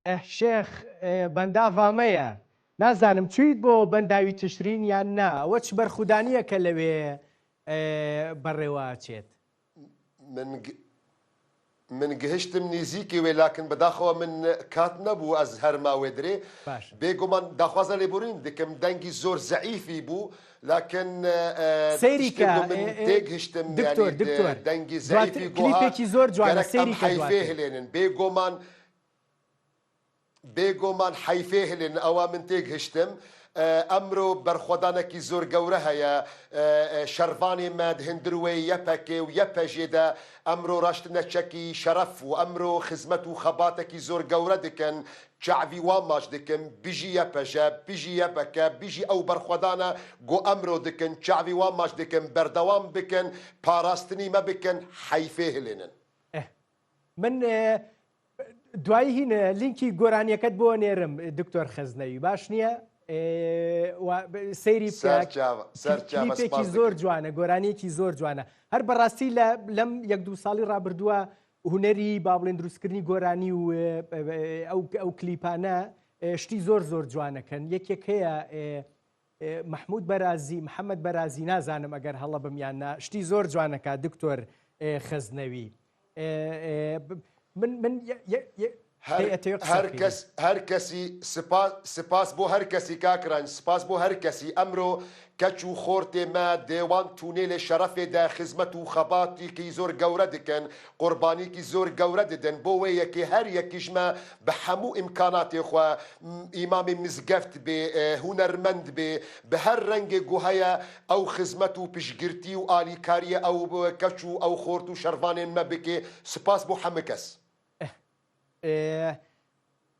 ئه شێخ بەنداڤا مەیە. نازانم چویت بۆ بەنداوی تشرین یان نا ئەوە چ بەرخودانیەکە لەوێ بەڕێوە ئەچێت؟ من من گهشتم نیزیکی وێ لاکن بەداخەوە من کات نەبوو ئەز هەرما وێ درێ باشە. بێگومان داخوازە لێبورین دکم دەنگی زۆر زەعیفی بوو لاکن سەیری تشتێ کە گو من تێگهشتم دکتۆر یانی دکتۆر دەنگی دواتر زەعیفی گوها کلیپێکی زۆر جوانە گەرەک ئەم سەیری کە حەیفێ دواتر. هلێنن بێگۆمان بێگۆمان حەیفێ هلێنن ئەوە من تێگهشتم ئەمرۆ بەرخوەدانەکی زۆر گەورە هەیە شەرڤانێ مە دهندروێ یەپەکێ و یەپەژێ دە ئەمرۆ راشتنە چەکی شەرەف و ئەمرۆ خزمەت و خەباتەکی زۆر گەورە دکەن چاڤی وا ماچ دکم بژی یەپەژە بژی یەپەکە بژی ئەو بەرخوەدانە گۆ ئەمرۆ دکن چاڤی وا ماچ دکم بەردەوام بکەن پاراستنی مە بکەن حەیفێ هلێنن. من دوایی هین لینکی گۆرانیەکەت بۆ نێرم دکتۆر خەزنەوی باش نییە سەیری بکە زۆر جوانە گۆرانیەکی زۆر جوانە هەر بەڕاستی لە لەم یەک دو ساڵی ڕابردووە هونەری با بڵێن دروستکردنی گۆرانی و ئەو کلیپانە شتی زۆر زۆر جوانەکەن یەکێک هەیە محمود بەرازی محەممەد بەرازی نازانم ئەگەر هەڵە بم یان نا شتی زۆر جوانەکە دکتۆر خەزنەوی من من هەر کەس هەر کەسی سپاس سپاس بۆ هەر کەسی کاک رەنج سپاس بۆ هەر کەسی ئەمرۆ کەچ و خۆرتێ مە دێوان تونێلێ شەرەفێ دە خزمەت و خەباتیکی زۆر گەورە دکەن قوربانیکی زۆر گەورە ددەن بۆ وێ یەکێ هەر یەکیش مە بە هەموو ئیمکاناتێ خوە ئیمامی مزگەفت بێ هونەرمەند بێ بە هەر رەنگێ گو هەیە ئەو خزمەت و پشتگرتی و ئالیکاریە ئەو کەچ و ئەو خۆرت و شەرڤانێن مە بکێ سپاس بۆ هەمە کەس.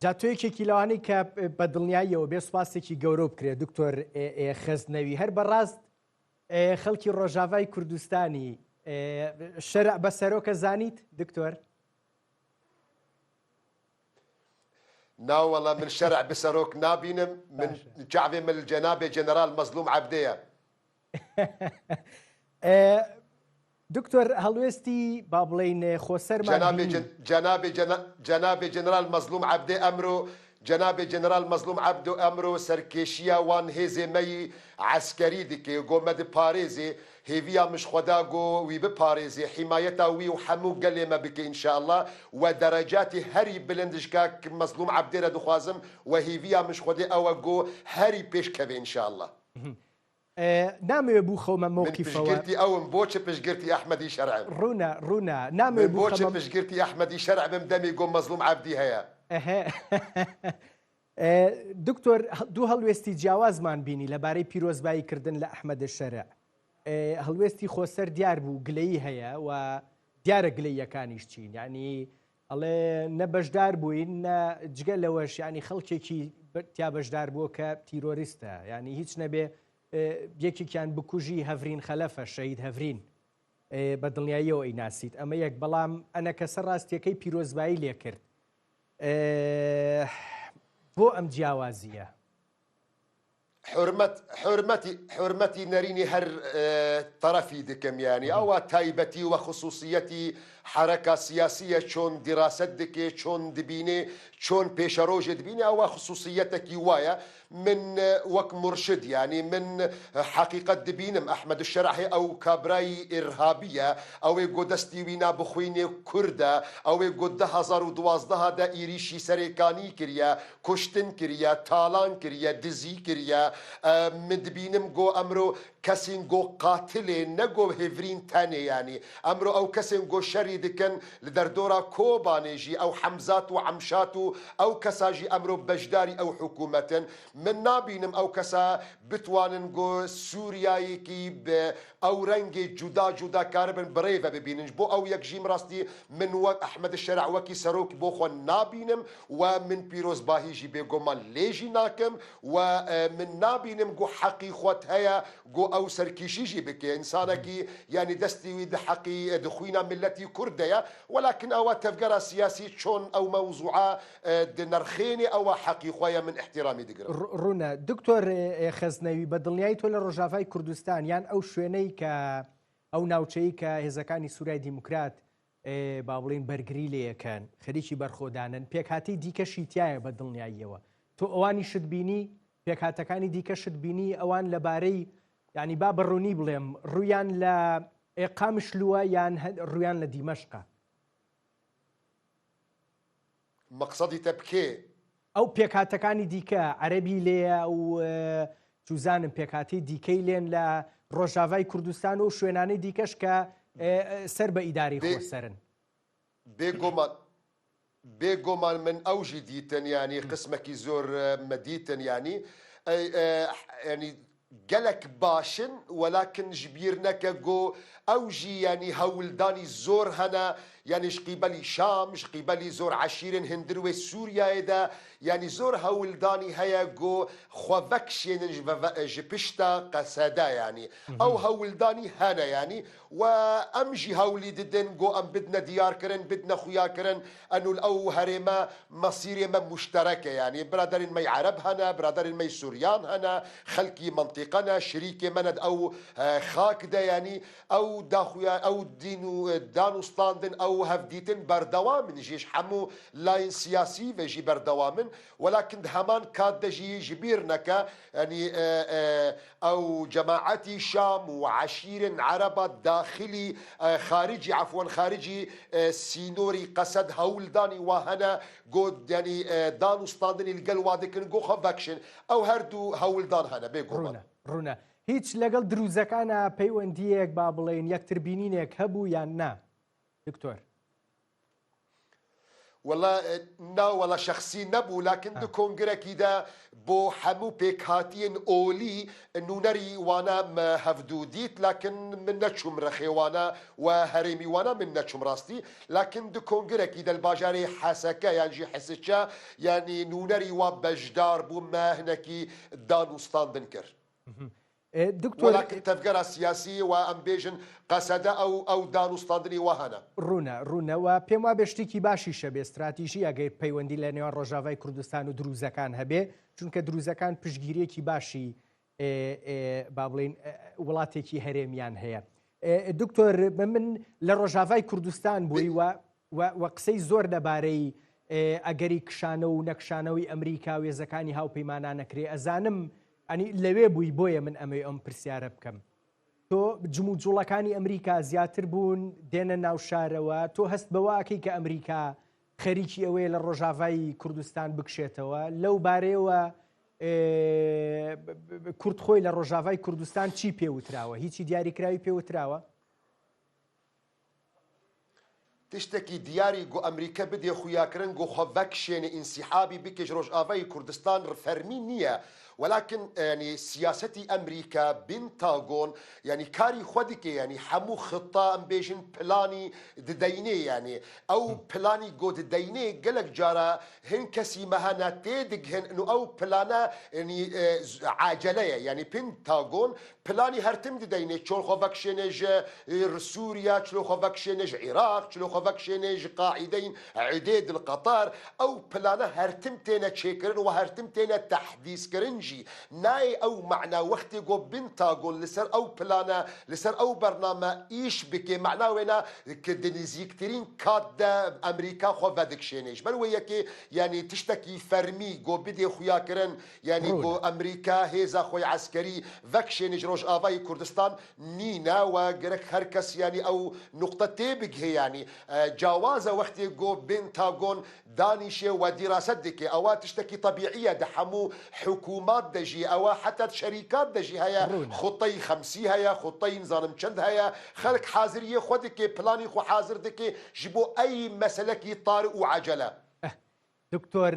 جا تۆ یەکێکی لەوانەی کە بە دڵنیاییەوە بێ سوپاسێکی گەورە بکرێت دکتۆر خەزنەوی هەر بەڕاست خەڵکی ڕۆژاڤای کوردستانی شەرع بە سەرۆکە زانیت دکتۆر؟ ناوەڵا من شەرع بسەرۆک نابینم من چاوێ مل جەنابێ جەنەرال مەزلوم عەبدەیە. دکتۆر هەڵوێستی با بڵێین خۆسەرمان جەنابێ بینی. جەنابێ جەنابێ جەنەرال مەزلوم عەبدێ ئەمرۆ جەنابێ جەنەرال مەزلوم عەبدۆ ئەمرۆ سەرکێشیە وان هێزێ مەیی عەسکەری دکێ گۆ مە دپارێزێ هێڤیا مش خودا گۆ وی بپارێزێ حیمایەتا وی و حەموو گەلێ مە بکێ ئینشائەڵا وە دەرەجاتی هەری بلند ژ کاک مەزلوم عەبدێ رە دخوازم وە هیڤیا مش خودێ ئەوە گۆ هەری پێش کەڤێ ئینشائەڵا. نامەوێ بووخەومە من مەوقیفەوە. پشتگرتی ئەوم بۆچ پشتگرتی ئەحمەدی شەرعم. ڕوونە ڕوونە نامەوێ من بۆچ بووخەمە. پشتگرتی ئەحمەدی شەرع بم دەمی گۆ مەزڵوم عەبدی هەیە. دکتۆر دوو هەڵوێستی جیاوازمان بینی لەبارەی پیرۆزبایی کردن لە ئەحمەد شەرع. هەڵوێستی خۆسەر دیار بوو گلەیی هەیە و دیارە گلەییەکانیش چین یعنی ئەڵێ نە بەشدار بووین نە جگە لەوەش یعنی خەڵکێکی تیا بەشدار بووە کە تیرۆریستە یعنی هیچ نەبێ یەکێکیان بکوژی هەڤرین خەلەفە شەهید هەڤرین بە دڵنیاییەوە ئەیناسیت ئەمە یەک بەڵام ئەنەکەسە ڕاستیەکەی پیرۆزبایی لێکرد بۆ ئەم جیاوازیە؟ حورمەت حورمەتی حورمەتی نەرینی هەر تەرەفی دکەم یانی ئەوە تایبەتی وە خسوسیەتی حەرەکە سیاسیە چۆن دیراسەت دکێ چۆن دبینێ چۆن پێشەرۆژێ دبینێ ئەوە خسوسیەتەکی وایە من وەک مورشد یانی من حەقیقەت دبینم ئەحمەد الشەرع ئەو کابرای ئیرهابیە ئەوێ گۆ دەستی وینا بخوینێ کوردە ئەوێ گۆ 2012 دە ئیریشی سەرێکانی کریە کوشتن کریە، تالان کریە، دزی کریە، من دبینم گۆ ئەمرۆ کەسین گۆ قاتلێ نە گۆ هێڤرین تەنێ یانی ئەمرۆ ئەو کەسێن گۆ شەری دکەن لە دەردۆرا کۆبانێ ژی ئەو حەمزات و عەمشات و ئەو کەسا ژی ئەمرۆ بەشداری ئەو حکوومەتن من نابینم ئەو کەسا بتوانن گۆ سووریایەکی بە ئەو رەنگێ جودا جودا کاربن بڕێڤە ببینن بۆ ئەو یەک ژیم راستی من وەک ئەحمەد شەرع وەکی سەرۆک بۆ خۆ نابینم و من پیرۆزباهی ژی بێگۆمان لێ ژی ناکەم و من نابینم گو حەقی خۆت هەیە گو ئەو سەرکیشی ژی بکێ ئینسانەکی یانی دەستی وی د حەقی د خوینا میللەتی کورد دەیە وەلاکن ئەوە تەڤگەرا سیاسی چۆن ئەو مەوزوعە دنرخێنێ ئەوە حەقی خوەیە من ئیحتیرامی دگرم. ڕوونە دکتۆر خەزنەوی بە دڵنیایی تۆ لە ڕۆژاڤای کوردستان یان ئەو شوێنەی کە ئەو ناوچەی کە هێزەکانی سوریای دیموکرات. با بڵێین بەرگری لێیەکەن، خەریکی بەرخۆدانن، پێکهاتەی دیکەشی تیایە بە دڵنیاییەوە. تۆ ئەوانیشت بینی؟ پێکهاتەکانی دیکەشت بینی؟ ئەوان لەبارەی یانی با بە ڕوونی بڵێم ڕوویان لە قامشلووە یان ڕوویان لە دیمەشقە؟ مەقسەدی تە بکێ؟ ئەو پێکهاتەکانی دیکە عەرەبی لێیە و چوزانم پێکهاتەی دیکەی لێن لە ڕۆژاڤای کوردستان و شوێنانەی دیکەش کە سەر بە ئیدارەی خۆسەرن. بێگۆمان بێگۆمان من ئەو ژی دیتن یانی قسمەکی زۆر مە دیتن یانی یانی گەلەک باشن وەلاکن ژبیر نەکە گۆ ئەو ژی یانی هەولدانی زۆر هەنە یانی ژ قیبەلی شام ژ قیبەلی زۆر عەشیرن هندروێ سوریایێ دە یانی زۆر هەولدانی هەیە گۆ خوە ڤەکشێنن ژ پشتا قەسەدە یانی ئەو هەولدانی هەنە یانی و ئەم ژی هەولی ددن گۆ ئەم بدنە دیار کرن بدنە خویا کرن ئەنول ئەو هەرێمە مەسیرێ مە موشتەرەکە یانی برادەرێن مەی عەرەب هەنە برادەرێن مەی سوریان هەنە خەلکی مەنتیقەنە شریکێ مەنە د ئەو خاک دە یانی ئەو داخویا ئەو دین و دانوستاندن ئەو هەڤدیتن بەردەوامن ژیش حەموو لاین سیاسی ڤە ژی بەردەوامن وەلاکن د هەمان کات دە ژی ژبیر نەکە یانی ئەو جەماعەتی شام و عەشیرن عەرەبا داخلی خارجی عەفوەن خارجی سینۆری قەسەد هەول دانی وا هەنە گۆ یانی دان و ستاندنی لگەل وا دکن گۆ خە ڤەکشن ئەو هەردوو هەول دان هەنە بێ گۆمان. ڕوونە ڕوونە هیچ لەگەڵ دروزەکانا پەیوەندییەک با بڵێین یەکتر بینینێک هەبوو یان نا دکتۆر؟ وەڵا نا وەڵا شەخسی نەبوو لاکن دو کۆنگرەکی دە بۆ هەموو پێکهاتیێن ئۆلی نونەری وانە مە هەڤدوو دیت لاکن من نەچووم رەخێ وانە و هەرێمی وانە من نەچووم ڕاستی لاکن دو کۆنگرەکی دە باژارێ حەسەکە یان ژی حسچە یانی نونەری وا بەشدار بوو مە هنەکی دانوستاندن کرد. دکتۆر. وەلاکن تەڤگەرا سیاسی و ئەم بێژن قەسەدە ئەو ئەو دانوستاندنی وا هەنە. ڕوونە ڕوونە و پێم وابێ شتێکی باشیشە بێ ستراتیژی ئەگەر پەیوەندی لە نێوان ڕۆژاڤای کوردستان و دروزەکان هەبێ چونکە دروزەکان پشتگیریەکی باشی با بڵین وڵاتێکی هەرێمیان هەیە دکتۆر من لە ڕۆژاڤای کوردستان بووی و و قسەی زۆر لەبارەی ئەگەری کشانەوە و نەکشانەوەی ئەمریکا و هێزەکانی هاوپەیمانان ئەکرێ ئەزانم ئەنی لەوێ بووی بۆیە من ئەمەوێ ئەم پرسیارە بکەم تۆ جموجوڵەکانی ئەمریکا زیاتر بوون دێنە ناو شارەوە تۆ هەست بەوە ئەکەی کە ئەمریکا خەریکی ئەوەیە لە ڕۆژاڤای کوردستان بکشێتەوە لەو بارەیەوە کورد خۆی لە ڕۆژاڤای کوردستان چی پێوتراوە هیچی دیاریکراوی پێوتراوە؟ تشتەکی دیاری گو ئەمریکە بدێ خویاکرن گو خو ڤەکشێنێ ئینسیحابی بکێ ژ ڕۆژئاڤای کوردستان ڕ فەرمی نییە وەلاکن یانی سیاسەتی ئەمریکە بنتاگۆن یانی کاری خوە دکێ یانی حەموو خطە ئەم بێژن پلانی ددەینێ یانی ئەو پلانی گۆ ددەینێ گەلەک جارا هن کەسی مە هەنە تێ دگهن ئنو ئەو پلانە یانی عاجەلەیە یانی پنتاگۆن پلانی هەرتم ددەینێ چۆن خۆ ڤەکشێنێ ژ سوریا چلۆ خۆ ڤەکشێنێ ژ عیراق چلۆ خۆ ڤەکشێنێ ژ قاعیدەین عدێد القەتەر ئەو پلانە هەرتم تێنە چێکرن و هەرتم تێنە تەحدیس کرن ژی نایێ ئەو مەعنا وەختێ گۆ بنتاگۆن لسەر ئەو پلانە لسەر ئەو بەرنامە ئیش بکێ مەعنا وێنە ک د نزیکترین کات دە ئەمریکا خۆ ڤەدکشێنێ ژبەر وێ یەکێ یانی تشتەکی فەرمی گۆ بدێ خویا کرن یانی گۆ ئەمریکا هێزا خۆی عەسکەری ڤەکشێنێ ژ ڕۆژئاڤای کوردستان نینە و گرک هەر کەس یانی ئەو نوقتە تێ بگهێ یانی جاوازە وەختێ گۆ بنتاگۆن دانیشێ و دیراسەت دکێ ئەوە تشتەکی تەبیعیە دە حەموو حکوومات دەژی ئەوە حەتا شەریکات دەژی هەیە خوتەی خەمسی هەیە خوتەی نزانم چەند هەیە خەلک حازریێ خۆ دکێ پلانی خۆ حازر دکێ ژ بۆ ئەی مەسەلەکی تارئ و عەجەلە. دکتۆر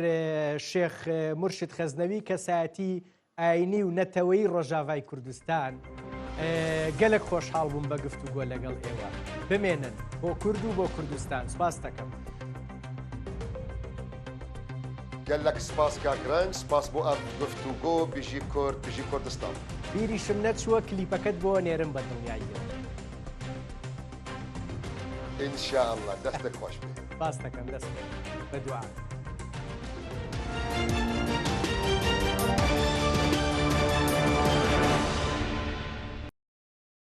شێخ مورشید خەزنەوی کەسایەتی ئاینی و نەتەوەیی ڕۆژاڤای کوردستان گەلک خۆشحاڵ بووم بە گفتوگۆ لەگەڵ ئێوە بمێنن بۆ کورد و بۆ کوردستان سپاس دەکەم. گەلەک سپاس کاک رەنج سپاس بۆ ئەم گفتوگۆ بژی کورد بژی کوردستان. بیریشم نەچووە کلیپەکەت بۆ نێرم بە دڵنیاییەوە. ان شاء اللە دەستت خۆش بێ. سپاس دەکەم دەست بە دوعا.